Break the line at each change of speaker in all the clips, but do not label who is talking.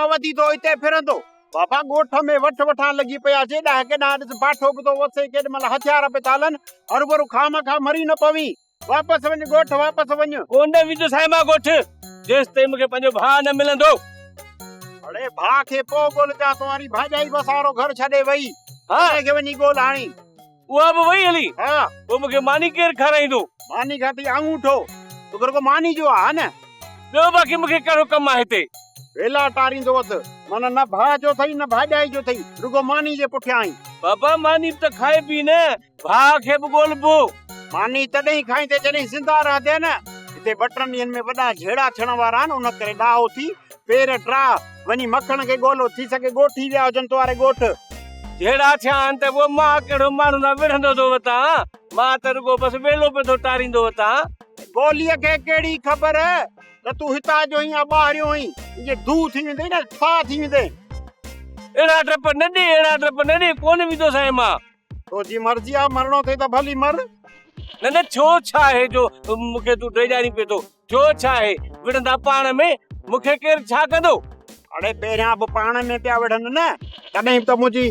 کان وڌي ٿو هتي ڦرندو. بابا ڳوٺ ۾ وٺ وٺان لڳي پئي آ، جيڏانهن ڪيڏانهن ڏس باٺو به ٿو وسي، ڪيڏي مهل هٿيار پئي ٿا هلن، هروڀرو خامخواه مري نه پوين. واپس وڃ ڳوٺ واپس وڃ.
ڪونه ويندس آهيان مان ڳوٺ، جيستائين مون کي پنهنجو ڀاء نه ملندو.
اڙي ڀاء کي پوء ڳولجان، تو واري ڀاڄائي به اسان وارو گهر ڇڏي وئي، تنهن کي وڃي ڳول هاڻي.
اها به وئي هلي.
ها.
پوء مون کي ماني ڪير کارائيندو؟
ماني کاڌي آڱوٺو. توکي رڳو ماني جو آ ها نه؟
ٻيو باقي مون کي ڪهڙو ڪم آ هتي؟
ويلا ٽاريندو اٿ. معنيٰ نه ڀاء جو اٿئي نه ڀاڄائي جو اٿئي، رڳو ماني جي پٺيان آهين.
بابا ماني به ته کائبي نه، ڀاء کي به ڳولبو.
ماني تڏهن ئي کائيندين جڏهن زنده رهندين نه. هتي ٻه ٽن ڏينهن ۾ وڏا جهيڙا ٿيڻ وارا آهن، ان ڪري ڏاهو ٿي پير ٽراهه. وڃي مکڻ کي ڳولو، ٿي سگهي ڳوٺ ئي ويا هجن تو واري ڳوٺ.
جهيڙا ٿيا آهن ته پوء مان ڪهڙو ماڻهن سان وڙهندو ٿو وتان، مان ته رڳو بس ويلو پيو ٿو ٽاريندو وتان.
گوليء کي ڪهڙي خبر ته تون هتان جو آهين يا ٻاهريون آهين، جي ڌو ٿي ويندين نه ڦاهه ٿي ويندين.
اهڙا ڊپ نه ڏي، اهڙا ڊپ نه ڏي، ڪونه ويندوسانء مان.
تنهنجي مرضي آ، مرڻو اٿئي ته ڀلي مر.
نه نه ٿيو ڇا آهي جو مون کي تون ڊيڄارين پيو ٿو. ٿيو ڇا آهي؟ وڙهندا پاڻ ۾، مون کي ڪير ڇا ڪندو؟
اڙي پهريان به پاڻ ۾ پيا وڙهن نه، تڏهن به ته منهنجي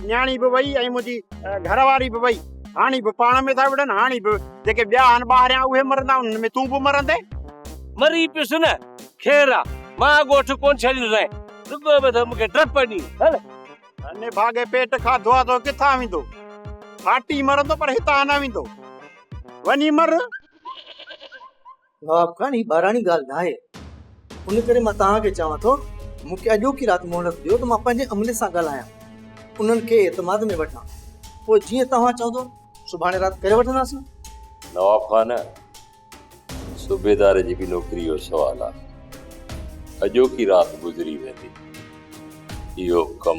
نياڻي به وئي ۽ منهنجي گهر واري به وئي. هاڻي به پاڻ ۾ ٿا وڙهن، هاڻي به جيڪي ٻيا آهن ٻاهريان اهي مرندا، انهن ۾ تون به مرندين.
مري پيس نه، خير آ، مان ڳوٺ ڪونه ڇڏيندوسانء، رڳو به ته مون کي ڊپ ڏين، هل.
نڀاڳي پيٽ کاڌو آ ته ڪٿان ويندو؟ ڦاٽي مرندو پر هتان نه ويندو. وڃي مر.
نواب خان هي ٻاراڻي ڳالهه ناهي ان ڪري مان توهان کي چوان ٿو مون کي اڄوڪي رات مهلت ڏيو ته مان پنهنجي عملي سان ڳالهايان انهن کي اعتماد ۾ وٺان پوء جيئن توهان چوندو سڀاڻي رات ڪري وٺنداسين.
نواب خان، صوبيدار جي به نوڪري جو سوال آهي. اڄوڪي رات گذري ويندي. اهو ڪم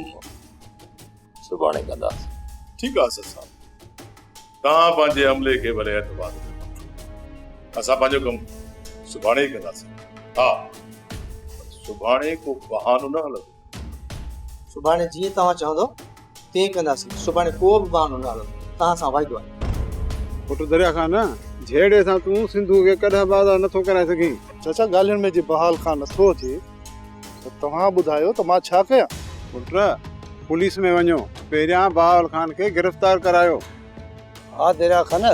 سڀاڻي ڪنداسين.
ٺيڪ آهي اسد صاحب. توهان پنهنجي عملي کي ڀلي اعتماد ۾ وٺو. اسان پنهنجو ڪم سڀاڻي ئي ڪنداسين. ها پر سڀاڻي ڪو بهانو نه هلندو.
سڀاڻي جيئن توهان چوندو تيئن ڪنداسين. سڀاڻي ڪو به بهانو نه هلندو. توهان سان واعدو آهي.
پٽ دريا خان، جهيڙي سان تون سنڌوء کي ڪڏهن به آزاد نٿو ڪرائي سگهين.
چاچا ڳالهين ۾ جي بحال خان نٿو اچي ته توهان ٻڌايو ته مان ڇا ڪيان؟
پٽ، پوليس ۾ وڃو، پهريان بهاول خان کي گرفتار ڪرايو.
ها دريا خان،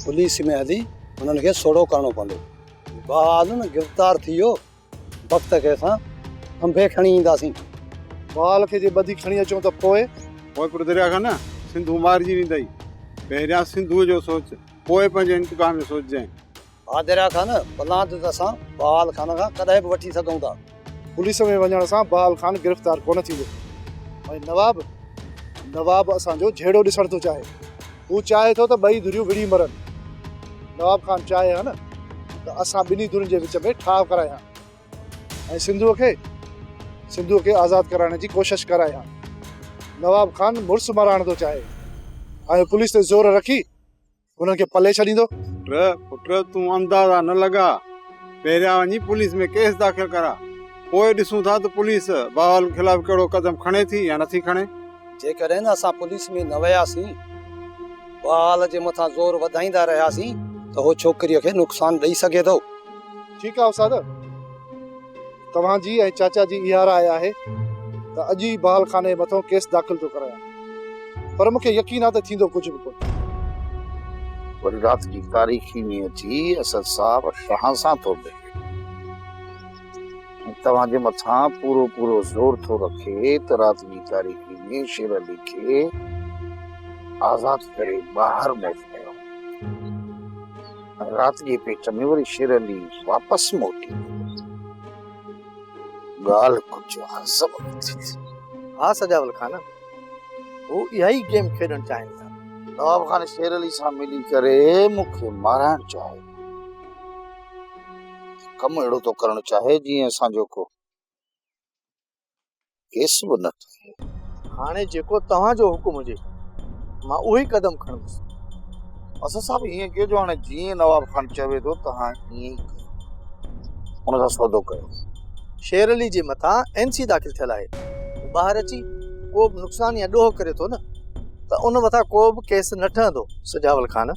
پوليس ۾ هلي هنن کي سوڙهو ڪرڻو پوندو. بهاول نه گرفتار ٿي ويو، بخت کي اسان کنڀي کڻي اينداسين.
بهاول کي جي ٻڌي کڻي اچون ته پوء؟
پوء پٽ دريا خان، سنڌو مارجي ويندئي. پهريان سنڌوء جو سوچ، پوء پنهنجي انتقام جو سوچجانء.
ها دريا خان، پلاند ته اسان بهاول خان کان ڪڏهن به وٺي سگهون ٿا.
پوليس ۾ وڃڻ سان بهاول خان گرفتار ڪونه ٿيندو ۽ نواب، نواب اسان جو جهيڙو ڏسڻ ٿو چاهي. هو چاهي ٿو ته ٻئي ڌريون وڙهي مرن. نواب خان چاهي ها نه ته اسان ٻنهي ڌرين جي وچ ۾ ٺاهه ڪرائي ها ۽ سنڌوء کي، سنڌوء کي آزاد ڪرائڻ جي ڪوشش ڪرائي ها. نواب خان مڙس مرائڻ ٿو چاهي ۽ پوليس تي زور رکي انهن کي پلي ڇڏيندو.
پٽ تون اندازا نه لڳاء، پهريان وڃي پوليس ۾ ڪيس داخل ڪراء، پوء ڏسون ٿا ته پوليس بهاول خلاف ڪهڙو قدم کڻي ٿي يا نٿي کڻي.
جيڪڏهن اسان پوليس ۾ نه وياسين، بهاول جي مٿان زور وڌائيندا رهياسين ته هو ڇوڪريء کي نقصان ڏئي سگهي ٿو.
ٺيڪ آهي استاد، توهان جي ۽ چاچا جي اها راء آهي ته اڄ ئي بحال خاني جي مٿئون ڪيس داخل ٿو ڪرايان پر مون کي يقين آهي ته ٿيندو ڪجهه به ڪونه.
وري رات جي تاريخي ۾ اچي اسد صاحب توهان سان ٿو ملي ۽ توهان جي مٿان پورو پورو زور ٿو رکي ته رات جي تاريخي ۾ شير علي کي آزاد ڪري ٻاهر موڪليو. رات جي پيٽ ۾ وري شير علي واپس موٽي ويو. ڳالهه ڪجهه هضم نٿي ٿئي.
ها سجاول خان، هو اها ئي گيم کيڏڻ چاهين ٿا.
نواب خان شير علي سان ملي ڪري مون کي مارائڻ چاهي ٿو. ڪم اهڙو ٿو ڪرڻ چاهي جيئن اسان جو ڪو ڪيس به نه ٺهي.
هاڻي جيڪو توهان جو حڪم هجي، مان اهو ئي قدم کڻندس.
اسد صاحب ائين ڪيو جو هاڻي جيئن نواب خان چوي ٿو توهان ائين ئي ڪيو. ان سان سودو ڪيو.
شير علي جي مٿان اين سي داخل ٿيل آهي. هو ٻاهر اچي ڪو به نقصان يا ڏوهه ڪري ٿو نه ته ان مٿان ڪو به ڪيس نه ٺهندو. سجاول خان.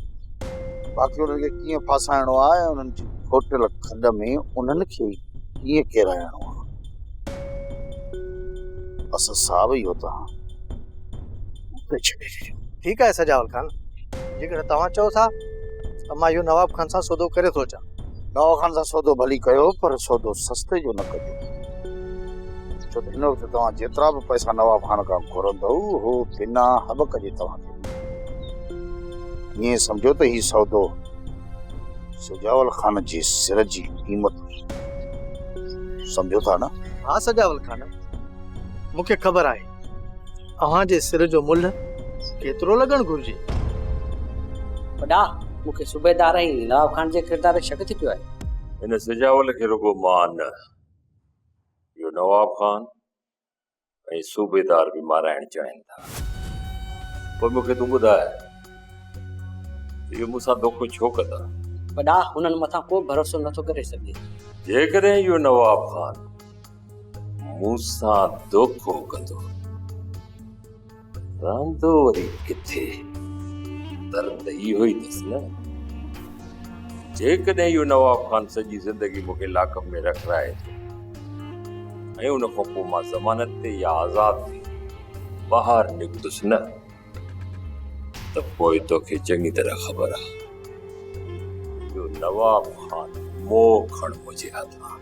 باقي انهن کي ڪيئن ڦاسائڻو آهي ۽ انهن جي کوٽيل کڏ ۾ انهن کي ئي ڪيئن ڪيرائڻو آهي. اسد صاحب اهو توهان مون تي ڇڏي ڏجو.
ٺيڪ آهي سجاول خان، جيڪڏهن توهان چئو ٿا ته مان اهو نواب خان سان سودو ڪري ٿو اچان.
نواب خان سان سودو ڀلي ڪيو پر سودو سستي جو نه ڪجو، ڇو ته هن وقت توهان جيترا به پئسا نواب خان کان گهرندؤ هو بنا هٻڪ جي توهان کي ڏيندو. ائين سمجهو ته هي سودو سجاول خان جي سر جي قيمت هئي. سمجهو ٿا نه؟
ها سجاول خان، مون کي خبر آهي اوهان جي سر جو ملهه ڪيترو لڳڻ گهرجي.
وڏا، مون کي صوبيدار ۽ نواب خان جي ڪردار تي شڪ ٿي پيو آهي.
هن سجاول کي رڳو مان نه، اهو نواب خان ۽ صوبيدار به مارائڻ چاهين ٿا. پوء مون کي تون ٻڌاء ته اهو مون سان دوکو ڇو ڪندا؟
وڏا، هنن مٿان ڪو به ڀروسو نه ٿو ڪري سگهجي.
جيڪڏهن اهو نواب خان مون سان دوکو ڪندو، رهندو وري ڪٿي؟ درد اهو ئي اٿس نه. جيڪڏهن اهو نواب خان سڄي زندگي مون کي لاڪپ ۾ رکرائي ٿو ۽ ان کان پوء مان ضمانت تي يا آزاد ٿي ٻاهر نڪتس نه ته پوء توکي چڱي طرح خبر آهي اهو نواب خان موهه کڻ منهنجي هٿان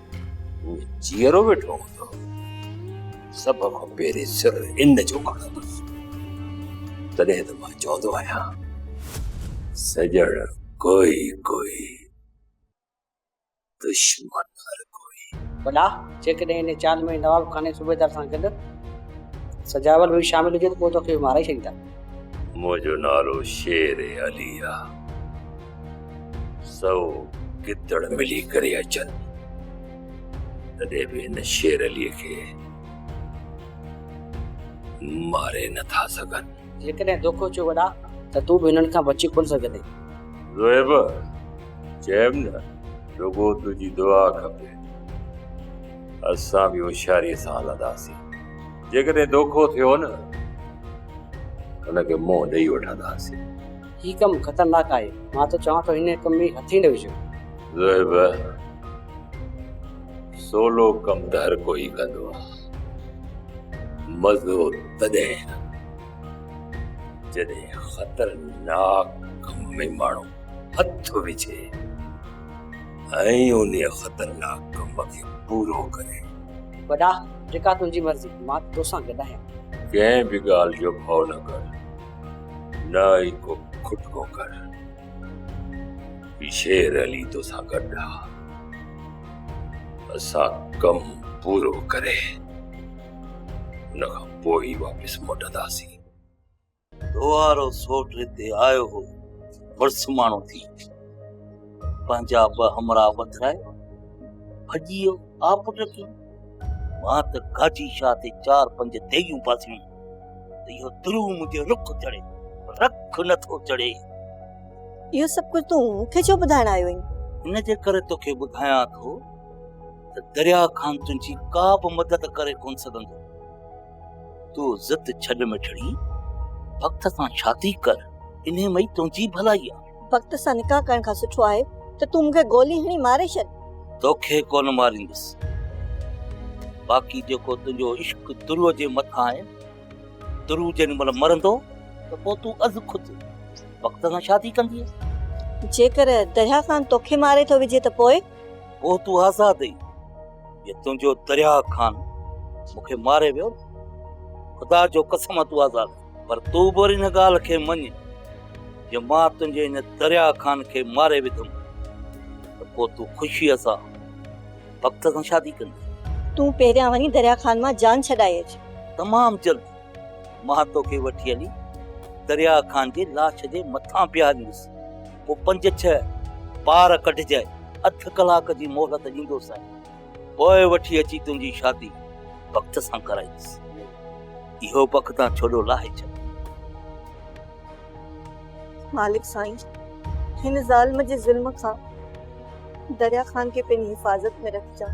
ائين جيئرو ويٺو هوندو. سڀ کان پهرين سر ان جو کڻندس. تڏهن ته مان چوندو آهيان، سڄڻ ڪوئي ڪوئي، دشمن هر ڪوئي.
وڏا، جيڪڏهن ان چال ۾ نواب خان ۽ صوبيدار سان گڏ سجاول به شامل هجي ته پوء توکي به مارائي ڇڏيندا.
منهنجو نالو شير علي آ. سو گدڙ ملي ڪري اچن، تڏهن به هن شير عليء کي ماري نه ٿا سگهن.
جيڪڏهن دوکو ٿيو وڏا ته تون به هنن کان بچي ڪونه سگهندين.
زويب، چيم نه، رڳو تنهنجي دعا کپي. اسان به هوشياريء سان هلنداسين. جيڪڏهن دوکو ٿيو نه، هن کي منهن ڏئي وٺنداسين.
هي ڪم خطرناڪ آهي. مان ته چوان ٿو هن ڪم ۾ هٿ ئي نه وجهو.
زويب، سولو ڪم ته هر ڪوئي ڪندو آ. مزو تڏهن جڏهن خطرناڪ ڪم ۾ ماڻهو هٿ وجهي ۽ انهيء خطرناڪ ڪم کي پورو ڪري.
وڏا، جيڪا تنهنجي مرضي، مان ته توسان گڏ آهيان.
ڪنهن به ڳالهه جو ڀؤ نه ڪر. نه ئي ڪو کٽڪو ڪر. هي شير علي توسان گڏ آ. اسان ڪم پورو ڪري ان کان پوء ئي واپس موٽنداسين.
ڌوئارو سوٽ هتي آيو هو مڙس ماڻهو ٿي پنهنجا ٻه همراهه ٻڌرائي ڀڄي ويو آپ ٽڪي. مان ته گاجي شاهه تي چار پنج ديڳيون پاسيون ته اهو درو منهنجي رک چڙهي، رک نه ٿو چڙهي.
اهو سڀ ڪجهه تون مون کي ڇو ٻڌائڻ آيو آهين؟
ان جي ڪري توکي ٻڌايان ٿو ته دريا خان تنهنجي ڪا به مدد ڪري ڪونه سگهندو. تون ضد ڇڏ مٺڙي، بخت سان شادي ڪر، انهي ۾ ئي تنهنجي ڀلائي آهي.
بخت سان نڪاح ڪرڻ کان سٺو آهي ته تون مون کي گولي هڻي ماري ڇڏ.
توکي ڪونه ماريندس. باقي جيڪو تنهنجو عشق دروء جي مٿان آهي، درو جيڏي مهل مرندو ته پوء تون از خود بخت سان شادي ڪندينء.
جيڪر دريا خان توکي ماري ٿو وجهي ته پوء؟
پوء تون آزاد ئي. جي تنهنجو دريا خان مون کي ماري ويو نه، خدا جو قسم آ تون آزاد آهين. پر تون به وري ان ڳالهه کي مڃ، جي مان تنهنجي ان دريا خان کي ماري وڌم ته پوء تون خوشيء سان بخت سان شادي ڪندين.
تون پهريان وڃي دريا خان مان جان ڇڏائي اچ.
تمام جلد مان توکي وٺي هلي دريا خان جي لاش جي مٿان بيهاريندس. پوء پنج ڇهه پار ڪڍجانء. اڌ ڪلاڪ جي مهلت ڏيندوسانء. پوء وٺي اچي تنهنجي شادي بخت سان ڪرائيندس. اهو بک تان ڇوڏو لاهي ڇڏ.
مالڪ سائين هن ظالم جي ظلم کان دريا خان کي پنهنجي حفاظت ۾ رکجان.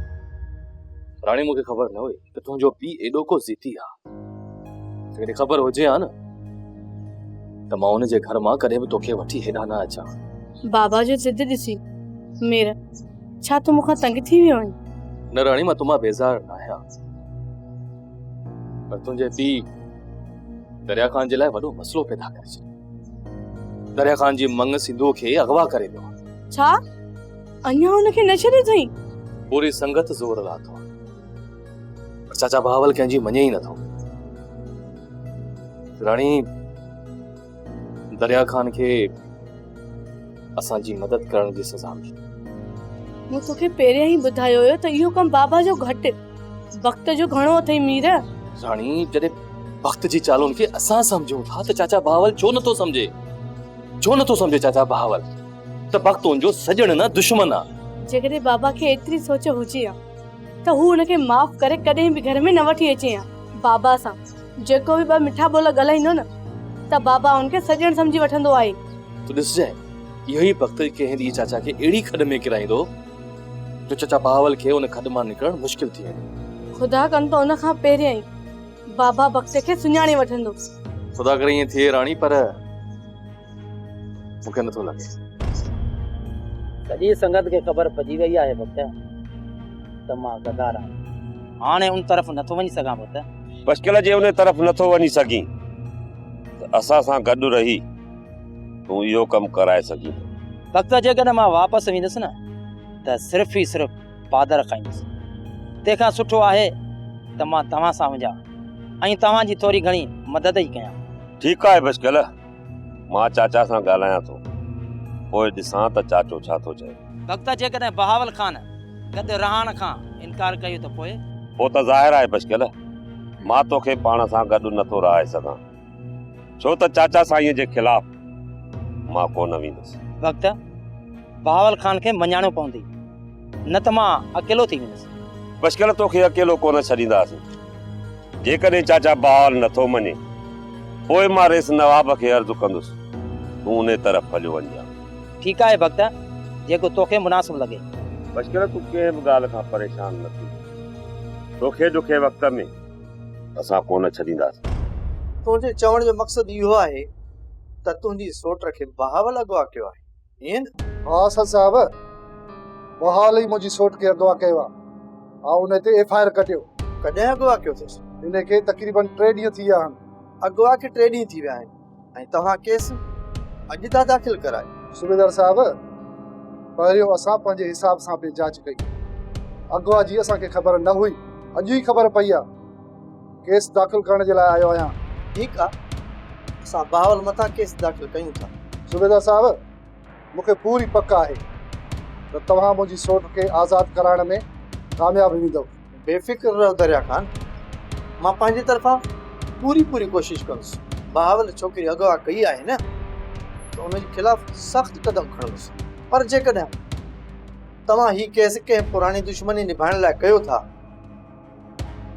راڻي مون کي خبر نه هئي ته تنهنجو پيء ايڏو ڪو ضدي آ. جيڪڏهن خبر هجي ها نه ته مان ان جي گهر مان ڪڏهن به توکي وٺي هيڏانهن نه اچان.
بابا جو ضد ڏسي مير ڇا تون مون کان تنگ ٿي ويو آهين؟
نه راڻي مان تو مان بيزار نه آهيان. پر تنهنجي پيء دريا خان جي لاء وڏو مسئلو پيدا ڪري ڇڏيو. دريا خان جي مڱ سنڌوء کي اغوا ڪري ويو آهي.
ڇا؟ اڃا هن کي نه ڇڏيو اٿئين؟
پوري سنگت زور لاٿو آهي. پر چاچا بهاول ڪنهن جي مڃي ئي نٿو. راڻي دريا خان کي اسان جي مدد ڪرڻ جي سزا ملي.
مون توکي پهريان ئي ٻڌايو هيو ته اهو ڪم بابا جو گهٽ بخت جو گهڻو اٿئي مير.
راڻي جڏهن بخت جي چالن کي اسان سمجهون ٿا ته چاچا بهاول ڇو نٿو سمجهي؟ ڇو نٿو سمجهي چاچا بهاول ته بخت ان جو سڄڻ نه دشمن آ.
جيڪڏهن بابا کي ايتري سوچ هجي ها ته هو ان کي معاف ڪري ڪڏهن به گهر ۾ نه وٺي اچي ها. بابا سان جيڪو به ٻه مٺا ٻول ڳالهائيندو نه ته بابا ان کي سڄڻ سمجهي وٺندو آهي.
تون ڏسجانء اهو ئي بخت ڪنهن ڏينهن چاچا کي اهڙي کڏ ۾ ڪيرائيندو جو چاچا بهاول کي ان کڏ مان نڪرڻ مشڪل ٿي ويندو.
خدا ڪن ته ان کان پهريائين بابا بخت کي سڃاڻي وٺندو.
خدا ڪري ائين ٿئي راڻي پر مون کي نٿو لڳي.
سڄي سنگت کي خبر پئجي وئي آهي بخت ته مان غدار آهيان. هاڻي ان طرف نٿو وڃي سگهان بخت.
مشڪل جي ان طرف نٿو وڃي سگهين ته اسان سان گڏ رهي تون اهو ڪم ڪرائي سگهين ٿو.
بخت جيڪڏهن مان واپس ويندس نه ته صرف ئي صرف پادر کائيندس. تنهن کان سٺو آهي ته مان توهان سان هجان ۽ توهان جي ٿوري گهڻي مدد ئي ڪيان.
ٺيڪ آهي بشڪل، مان چاچا سان ڳالهايان ٿو، پوء ڏسان ته چاچو ڇا ٿو چئي.
بخت جيڪڏهن بهاول خان گڏ رهڻ کان انڪار ڪيو ته پوء؟
پوء ته ظاهر آهي بشڪل، مان توکي پاڻ سان گڏ نٿو رهائي سگهان. ڇو ته چاچا سائينء جي خلاف مان ڪو نه ويندس.
وقت بهاول خان کي مڃائڻو پوندي، نه ته مان اڪيلو ٿي ويندس.
بشڪل توکي اڪيلو ڪو نه ڇڏينداسين. جيڪڏهن چاچا بهاول نه ٿو مڃي، پوء مان رئيس نواب کي عرض ڪندس، تون انهي طرف هليو وڃجان.
ٺيڪ آهي ڀڳت، جيڪو توکي مناسب لڳي.
بشڪل تون ڪنهن به ڳالهه کان پريشان نه ٿي. توکي ڏکي وقت ۾. اسان ڪونه ڇڏينداسين.
تنهنجي چوڻ جو مقصد اهو آهي ته تنهنجي سوٽ کي بهاول اغوا ڪيو آهي، ائين نه؟
ها اسد صاحب، بهاول ئي منهنجي سوٽ کي اغوا ڪيو آهي. ها ان تي ايف I R ڪٽيو.
ڪڏهن اغوا ڪيو اٿس؟
ان کي تقريبن ٽي ڏينهن ٿي ويا آهن.
اغوا کي ٽي ڏينهن ٿي ويا آهن ۽ توهان ڪيس اڄ ٿا داخل ڪرايو.
صوبيدار صاحب، پهريون اسان پنهنجي حساب سان پئي جاچ ڪئي. اغوا جي اسان کي خبر نه هئي. اڄ ئي خبر پئي آ. ڪيس داخل ڪرڻ جي لاء آيو آهيان.
ٺيڪ آ، اسان بهاول مٿان ڪيس داخل ڪيون ٿا.
صوبيدار صاحب، مون کي پوري پڪ آهي ته توهان منهنجي سوٽ کي آزاد ڪرائڻ ۾ ڪامياب ويندؤ.
بي فڪر رهو دريا خان، مان پنهنجي طرفان پوري پوري ڪوشش ڪندس. بهاول ڇوڪري اغوا ڪئي آهي نه ته ان جي خلاف سخت قدم کڻندس. پر جيڪڏهن توهان هي ڪيس ڪنهن پراڻي دشمني نڀائڻ لاء ڪيو ٿا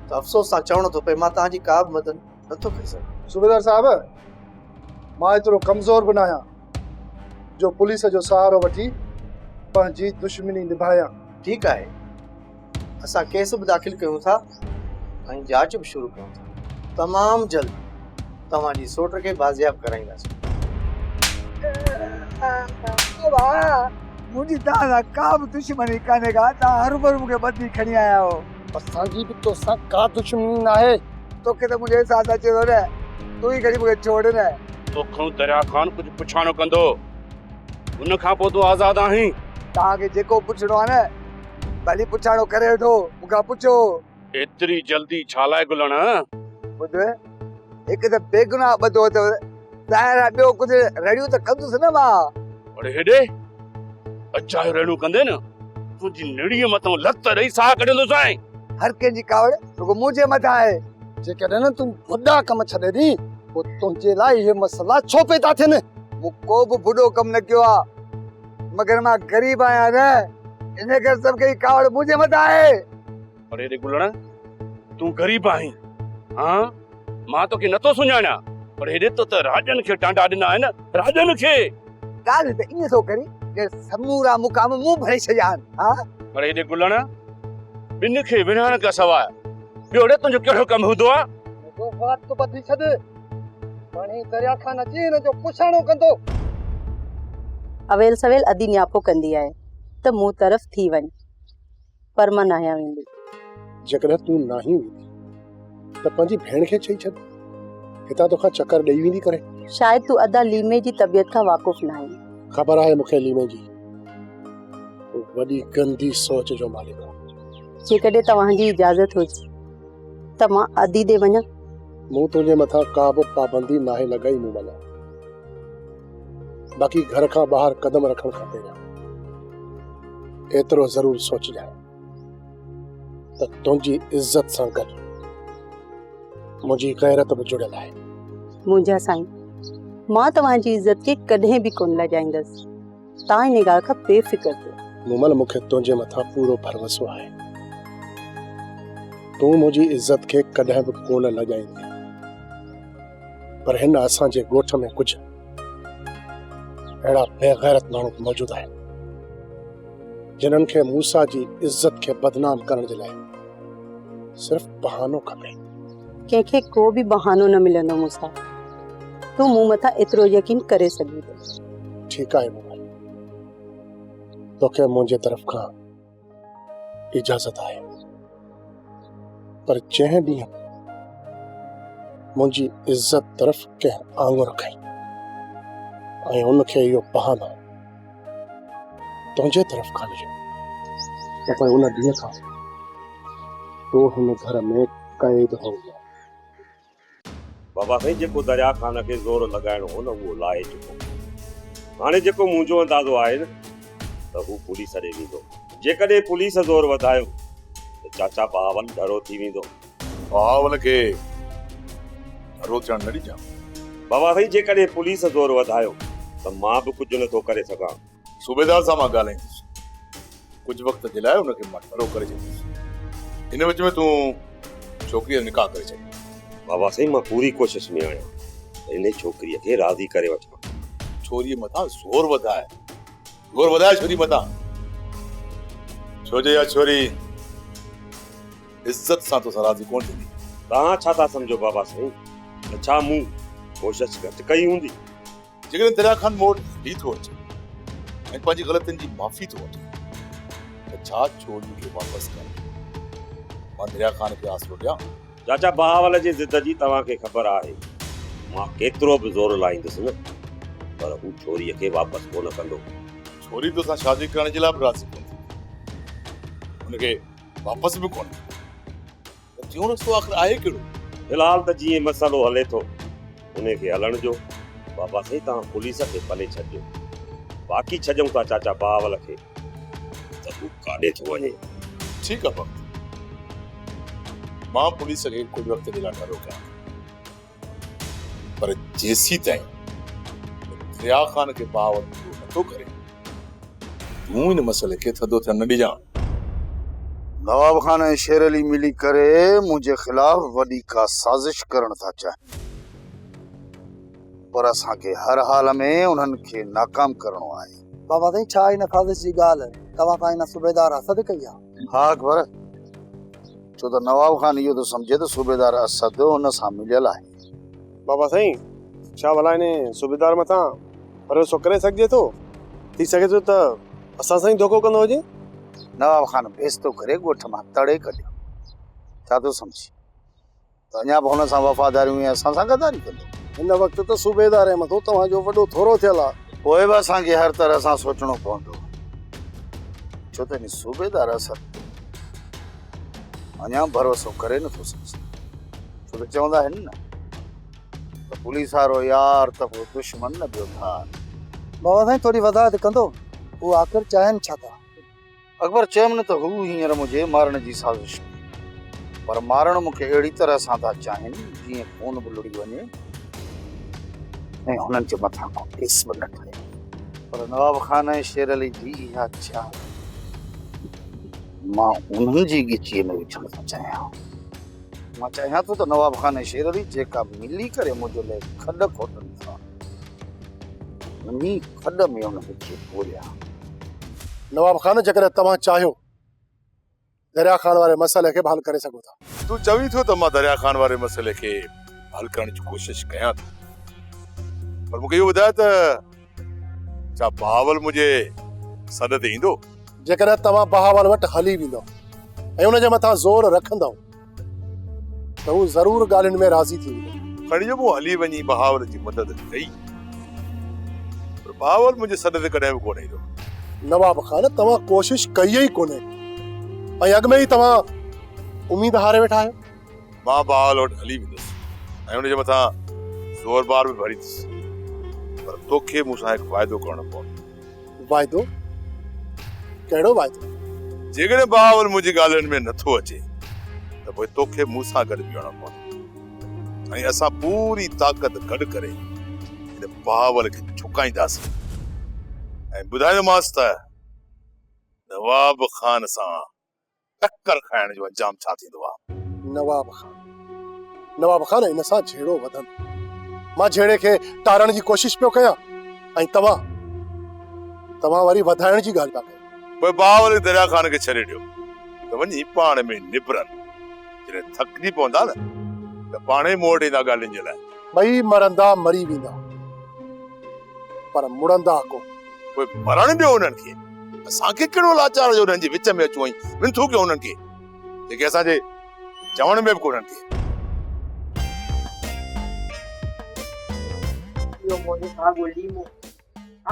ته افسوس سان چوڻو ٿو پئي مان توهان جي ڪا به مدد نٿو ڪري سگهان.
صوبيدار صاحب، مان ايترو ڪمزور به ناهيان جو پوليس جو سهارو وٺي پنهنجي دشمني نڀايان.
ٺيڪ آهي، اسان ڪيس به داخل ڪيون ٿا ۽ جاچ به شروع ڪيون ٿا. تمام جلد توهان جي سوٽ کي بازياب ڪرائينداسين.
بابا منهنجي توهان سان ڪا به دشمني ڪانهي ڪا، توهان هروڀرو مون کي ٻڌي کڻي آيا آهيو.
اسان جي به توسان ڪا دشمني ناهي.
توکي ته منهنجو احساس اچي ٿو نه، تون ئي کڻي مون کي ڇوڙ نه.
توکان دريا خان ڪجهه پڇاڻو ڪندو، ان کان پوء تون آزاد آهين.
توهان کي جيڪو پڇڻو آهي نه، ڀلي پڇاڻو ڪري وٺو، مون کان پڇو.
ايتري جلدي ڇا لاء گلڻ؟
ٻڌ، هڪ ته بيگناهه ٻڌو اٿو، ظاهر آهي ٻيو ڪجهه رڙيون ته ڪندس نه مان.
اڙي هيڏي، اجايو رڙيون ڪندين، تنهنجي نڙيء مٿان لت ڏئي ساهه ڪڍندوسانء.
هر ڪنهن جي ڪاوڙ رڳو منهنجي مٿان آهي.
جيڪڏهن تون وڏا ڪم ڇڏي ڏين، پوء تنهنجي لاء اهي مسئلا ڇو پيدا ٿين؟
مون ڪو به ٻڏو ڪم نه ڪيو آهي، مگر مان غريب آهيان نه، انهيء ڪري سڀ ڪنهن جي ڪاوڙ منهنجي مٿان آهي.
اڙي ڙي گلڻ، تون غريب آهين، ها؟ مان توکي نٿو سڃاڻيان، پر هيڏي تو ته راڄن کي ٽانڊا ڏنا آهن، راڄن کي!
ڳالهه ته ائين ٿو ڪرين ڄڻ سمورا مقام مون ڀري ڇڏيا آهن، ها؟
اڙي ڙي گلڻ، ٻن کي وڙهائڻ کان سواء ٻيو ڙي تنهنجو ڪهڙو ڪم هوندو آهي؟
منهنجو وات ٻڌي ڇڏ، پاڻهي دريا خان اچي هن جو پڇاڻو ڪندو.
اويل سويل ادي نياپو ڪندي آهي ته مون طرف ٿي وڃ، پر مان ناهيان ويندي.
جيڪڏهن تون ناهين ويندي ته پنهنجي ڀيڻ کي چئي ڇڏ. هتان توکان چڪر ڏئي ويندي ڪري.
شايد تون ادا ليمي جي طبيعت کان واقف ناهين.
خبر آهي مون کي ليمي جي. هو وڏي گندي سوچ جو مالڪ آهي.
جيڪڏهن توهان جي اجازت هجي ته مان ادي ڏي وڃان.
مون تنهنجي مٿان ڪا به پابندي ناهي لڳائي مون ملان. باقي گهر کان ٻاهر قدم رکڻ کان پهريان ايترو ضرور سوچجانء ته تنهنجي عزت سان گڏ منهنجي غيرت به جڙيل آهي.
منهنجا سائين، مان توهان جي عزت کي ڪڏهن به ڪونه لڄائيندس. توهان ان ڳالهه کان بي فڪر ٿيو.
مومل مون کي تنهنجي مٿان پورو ڀروسو آهي. تون منهنجي عزت کي ڪڏهن به ڪونه لڄائيندين. پر هن اسان جي ڳوٺ ۾ ڪجهه اهڙا بي غيرت ماڻهو به موجود آهن جنھن کي موسيٰ جي عزت کي بدنام ڪرڻ جي لاء صرف بهانو کپي.
ڪنهن کي ڪو به بهانو نه ملندو موسيٰ. تون مون مٿان ايترو يقين ڪري سگهين ٿو.
ٺيڪ آهي مومل، توکي منهنجي طرف کان اجازت آهي، پر جنهن ڏينهن منهنجي عزت طرف ڪنهن آڱر کنئي ۽ ان کي اهو بهانو تنهنجي طرف کان مليو ته پوء ان ڏينهن کان تو هن گهر ۾ قيد هوندين.
بابا سائين جيڪو دريا خان کي زور لڳائڻو هو نه اهو لاهي چڪو. هاڻي جيڪو منهنجو اندازو آهي نه ته هو پوليس ڏي ويندو. جيڪڏهن پوليس زور وڌايو ته چاچا بهاول ڍرو ٿي ويندو.
بهاول کي ڍرو ٿيڻ نه ڏجان.
بابا سائين جيڪڏهن پوليس زور وڌايو ته مان به ڪجهه نه ٿو ڪري سگهان.
صوبيدار سان مان ڳالهائيندس. ڪجهه وقت جي لاء ان کي مان ڍرو ڪري ڇڏيندس. ان وچ ۾ تون ڇوڪريء جو نڪاح ڪري ڇڏ.
بابا سائين مان پوري ڪوشش ۾ آهيان ته انهي ڇوڪريء کي راضي ڪري وٺان.
ڇوريء مٿان زور وڌاء. زور وڌاء ڇوري مٿان. ڇو جو اها ڇوري عزت سان توسان راضي ڪونه ٿيندي.
توهان ڇا ٿا سمجهو بابا سائين ته ڇا مون ڪوشش گهٽ ڪئي هوندي؟
جيڪڏهن دريا خان مون وٽ هلي ٿو اچي ۽ پنهنجي غلطين جي معافي ٿو وٺي ته ڇا ڇوڙي کي واپس ڪرڻ جو مان دريا خان کي آسرو ڏيان؟
چاچا بهاول جي ضد جي توهان کي خبر آهي. مان ڪيترو به زور لائيندس نه پر هو ڇوريء کي واپس ڪونه ڪندو.
ڇوري توسان شادي ڪرڻ جي لاء به راضي ڪونه ٿيندي. هن کي واپس به ڪونه ڪندو. ته ٽيون رستو آخر آهي ڪهڙو؟
في الحال ته جيئن مسئلو هلي ٿو انهي کي هلڻ ڏيو. بابا سائين توهان پوليس کي پلي ڇڏجو. باقي ڇڏيون ٿا چاچا بهاول کي ته هو ڪاڏي ٿو وڃي.
ٺيڪ آ بخت. مان پوليس کي ڪجهه وقت جي لاء ڍرو ڪيان ٿو. پر جيسيتائين دريا خان کي بهاول پورو نٿو ڪري تون ان مسئلي کي ٿڌو ٿيڻ نه ڏجان.
نواب خان ۽ شير علي ملي ڪري منهنجي خلاف وڏي ڪا سازش ڪرڻ ٿا چاهين، پر اسان کي هر حال ۾ انهن کي ناڪام ڪرڻو آهي.
بابا سائين ڇا ان سازش جي ڳالهه توهان سان ان صوبيدار اسد ڪئي آهي؟
ها اڪبر، ڇو ته نواب خان اهو ٿو سمجهي ته صوبيدار اسد هن سان مليل آهي.
بابا سائين، ڇا ڀلا انهي صوبيدار مٿان ڀروسو ڪري سگهجي ٿو؟ ٿي سگهي ٿو ته اسان سان ئي ڌوڪو ڪندو هجي.
نواب خان بيستو ڪري ڳوٺ مان تڙي ڪڍيو. ڇا ٿو سمجهين ته اڃا به هن سان وفاداريون ۽ اسان سان غداري ڪندو؟
هن وقت ته صوبيدار مٿو توهان جو وڏو ٿورو ٿيل آهي.
پوء به اسان کي هر طرح سان سوچڻو پوندو، ڇو ته انهي صوبيدار اسد تي اڃا ڀروسو ڪري نٿو سگهجي. ڇو ته چوندا آهن نه ته پوليس وارو يار ته پوء دشمن نه ٻيو ڌار.
بابا سائين ٿوري وضاحت ڪندو، هو آخر چاهين ڇا ٿا؟
اڪبر چيم نه ته هو هينئر منهنجي مارڻ جي سازش ۾، پر مارڻ مون کي اهڙي طرح سان ٿا چاهين جيئن خون به لڙي وڃي ۽ هنن جي مٿان ڪو ڪيس به نه ٺهي. پر نواب خان ۽ شير علي جي اها چال مان انهن جي ڳچيء ۾ وجهڻ ٿو چاهيان. مان چاهيان ٿو ته نواب خان ۽ شير علي جيڪا ملي ڪري منهنجي لاء کڏ کوٽن ٿا، انهي کڏ ۾ انهن کي پوريان.
نواب خان جيڪڏهن توهان چاهيو دريا خان واري مسئلي کي به حل ڪري سگهو ٿا.
تون چوين ٿو ته مان دريا خان واري مسئلي کي حل ڪرڻ جي ڪوشش ڪيان ٿو، پر مون کي اهو ٻڌاء ته ڇا بهاول منهنجي سڏ تي ايندو؟
جيڪڏهن توهان بهاول وٽ هلي ويندؤ ۽ ان جي مٿان زور رکندؤ ته هو ضرور ڳالهين ۾ راضي ٿي ويندو.
کڻي جو مون هلي وڃي بهاول جي مدد ڪئي، پر بهاول منهنجي سڏ تي ڪڏهن به ڪونه ايندو.
نواب خان، توهان ڪوشش ڪئي ئي ڪونهي ۽ اڳ ۾ ئي توهان اميد هاري ويٺا آهيو.
مان بهاول وٽ هلي ويندس ۽ ان جي مٿان زور بار به ڀريندس، پر توکي مون سان هڪ واعدو ڪرڻو پوندو.
واعدو؟ ڪهڙو واعدو؟
جيڪڏهن بهاول منهنجي ڳالهين ۾ نٿو اچي ته پوء توکي مون سان گڏ بيهڻو پوندو ۽ اسان پوري طاقت گڏ ڪري هن بهاول کي جهڪائينداسين ۽ ٻڌائيندومانس ته نواب خان سان ٽڪر کائڻ جو انجام ڇا ٿيندو آ.
نواب خان، نواب خان ان سان جهيڙو وڌندو. مان جهيڙي کي ٽارڻ جي ڪوشش پيو ڪيان ۽ توهان، توهان وري وڌائڻ جي ڳالهه پيا ڪيو.
پوء بهاول ۽ دريا خان کي ڇڏي ڏيو ته وڃي پاڻ ۾ نبرن. جڏهن ٿڪجي پوندا نه ته پاڻهي مون وٽ ايندا ڳالهين جي لاء.
ٻئي مرندا مري ويندا پر مڙندا ڪونه.
پوء مرڻ ڏيو انهن کي. اسان کي ڪهڙو لاچار جو انهن جي وچ ۾ اچون ۽ منٿون ڪيون انهن کي، جيڪي اسان جي چوڻ ۾ به ڪونهن ڪي.
اهو منهنجو ساڳو ليمو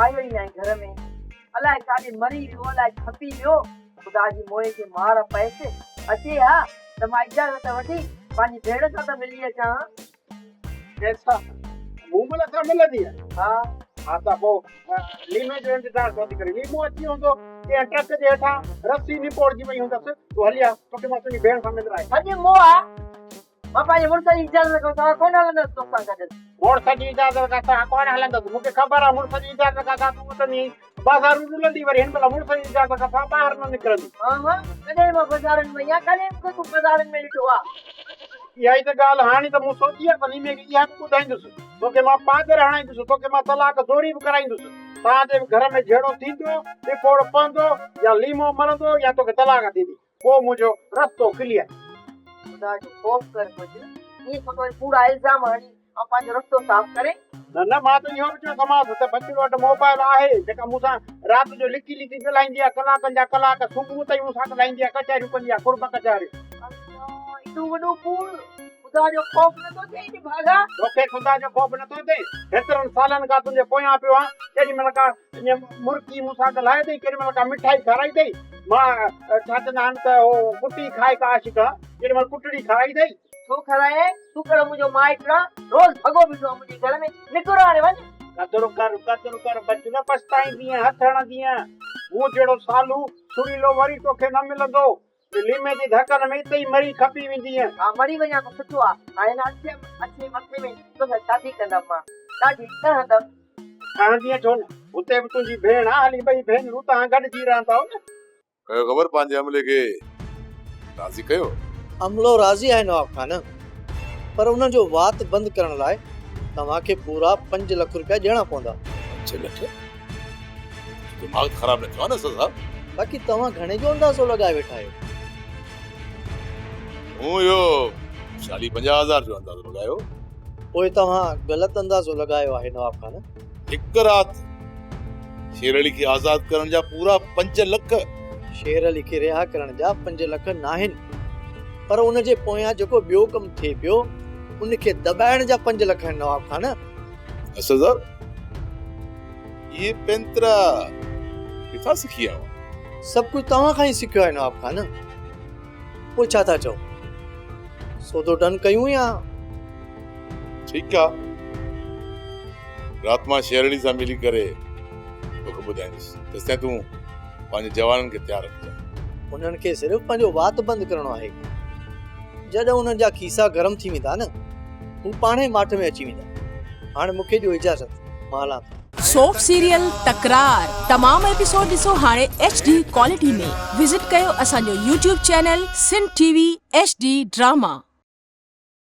آيو ئي ناهي گهر ۾، الائي ڪاڏي مري ويو، الائي کپي ويو. خدا جي موئي کي مار پئيس، اچي ها ته مان اجازت وٺي پنهنجي ڀيڻ سان ته ملي اچان ها.
ڪنهن سان؟ مومل سان ملندينء؟
ها.
ها ته پوء ليمي جو انتظار ڇو ٿي ڪرين؟ ليمو اچي ويو هوندو، ڪنهن ٽرڪ جي هيٺان رسي نپوڙجي وئي هوندس. تون هلي آ، توکي مان تنهنجي ڀيڻ سان ملرائي.
ڇڏ موئا، مان پنهنجي مڙس جي اجازت کان سواء ڪونه هلندس توسان گڏ.
مڙس جي اجازت کان سواء ڪونه هلندس. مون کي خبر آ مڙس جي اجازت کان سواء تون وتندينء بازارون رلندي، وري هن مهل مڙس جي اجازت کان سواء ٻاهر نه نڪرندي.
ها ها، ڪڏهن مان بازارن ۾ وئي آهيان، ڪڏهن مون کي تون بازارن ۾ ڏٺو آ.
اها ئي ته ڳالهه، هاڻي ته مون سوچي آ ته ليمي کي اها به ٻڌائيندس. توکي مان پادر هڻائيندس، توکي مان طلاق زوري به ڪرائيندس. توهان جي گهر ۾ جهيڙو ٿيندو، ڏڦوڙ پوندو، يا ليمو مرندو يا توکي طلاق ٿيندي. پوء منهنجو رستو ڪليئر.
خدا جو خوف ڪر ڪجهه، ائين ڇو ٿو ڪوڙا الزام هڻين ۽ پنهنجو رستو صاف ڪرين.
نه نه مان ته اهو به چوندومانس ته بچڙو وٽ موبائل آهي جيڪا مون سان رات جو لڪي لڪي ڳالهائيندي آهي ڪلاڪن جا ڪلاڪ صبح تائين مون سان ڳالهائيندي آهي ڪچهريون ڪندي آهي قرب ڪچهريون.
الله ايڏو وڏو ڪوڙ خدا جو خوف نٿو ٿئي نڀاڳا.
توکي خدا جو خوف نٿو ٿئي هيترن سالن کان تنهنجي پويان پيو آهيان ڪيڏي مهل ڪا ائين مرڪي مون سان ڳالهائي اٿئي، ڪيڏي مهل ڪا مٺائي کارائي اٿئي. مان ڇا چوندا آهن ته هو ڪٽي کائي ڪا عاشق آ، ڪيڏي مهل ڪٽڙي کارائي اٿئي.
ڇو کارايائين؟ تون ڪهڙو منهنجو مائٽ آن، روز ڀڳو بيٺو آن منهنجي گهر ۾، نڪر هاڻي وڃ.
قدر ڪر، قدر ڪر، بچ نه پڇتائيندينء، هٿ هڻندينء. مون جهڙو سالو، سريلو وري توکي نه ملندو. ليمي جي ڌڪن ۾ اتي ئي مري کپي ويندينء.
ها مري وڃان ته سٺو آ. هاڻي هن اڇي اڇي مٿي ۾ توسان شادي ڪندم مان. ڏاڍي ٺهندم.
ٺهندينء ڇو نه؟ هتي به تنهنجي ڀيڻ آ، هلي ٻئي ڀينرون توهان گڏجي رهندؤ نه.
ڪيو خبر پنهنجي عملي کي راضي ڪيو.
عملو راضي آهي نواب خان، پر انهن جو وات بند ڪرڻ لاء توهان کي پورا 5 لک روپيا ڏيڻا پوندا.
5 لک؟ دماغ ته خراب نه ٿيو آهي نه اسد صاحب؟
باقي توهان گهڻي جو اندازو لڳائي ويٺا آهيو؟
مون اهو چاليهه 50 هزار جو اندازو لڳايو.
پوء توهان غلط اندازو لڳايو آهي نواب خان.
هڪ رات شير علي کي آزاد ڪرڻ جا پورا 5 لک.
شير علي کي رها ڪرڻ جا 5 لک ناهن پر ان جي پويان جيڪو ٻيو ڪم ٿئي پيو ان کي دٻائڻ جا 5 لک آهن نواب خان.
اسد صاحب اهي پينترا ڪٿان سکي آيو آهين؟
سڀ ڪجهه توهان کان ئي سکيو آهي نواب خان. پوء ڇا ٿا چئو؟ سودو ڊن ڪيون يا؟
ٺيڪ آ. رات مان شيرڙي سان ملي ڪري توکي ٻڌائيندس. تيستائين تون پنهنجي جوانن کي تيار رکجان.
انهن کي صرف پنهنجو وات بند ڪرڻو آهي. جڏهن انهن جا کيسا گرم ٿي ويندا نه، هو پاڻهي ماٺ ۾ اچي ويندا. هاڻي مون کي ڏيو اجازت، مان هلان ٿو.
سوپ سيريل تڪرار تمام ايپيسوڊ ڏسو هاڻي ايڇ ڊي ڪوالٽي ۾ وزٽ ڪيو اسان جو YouTube channel Sindh T V H D drama.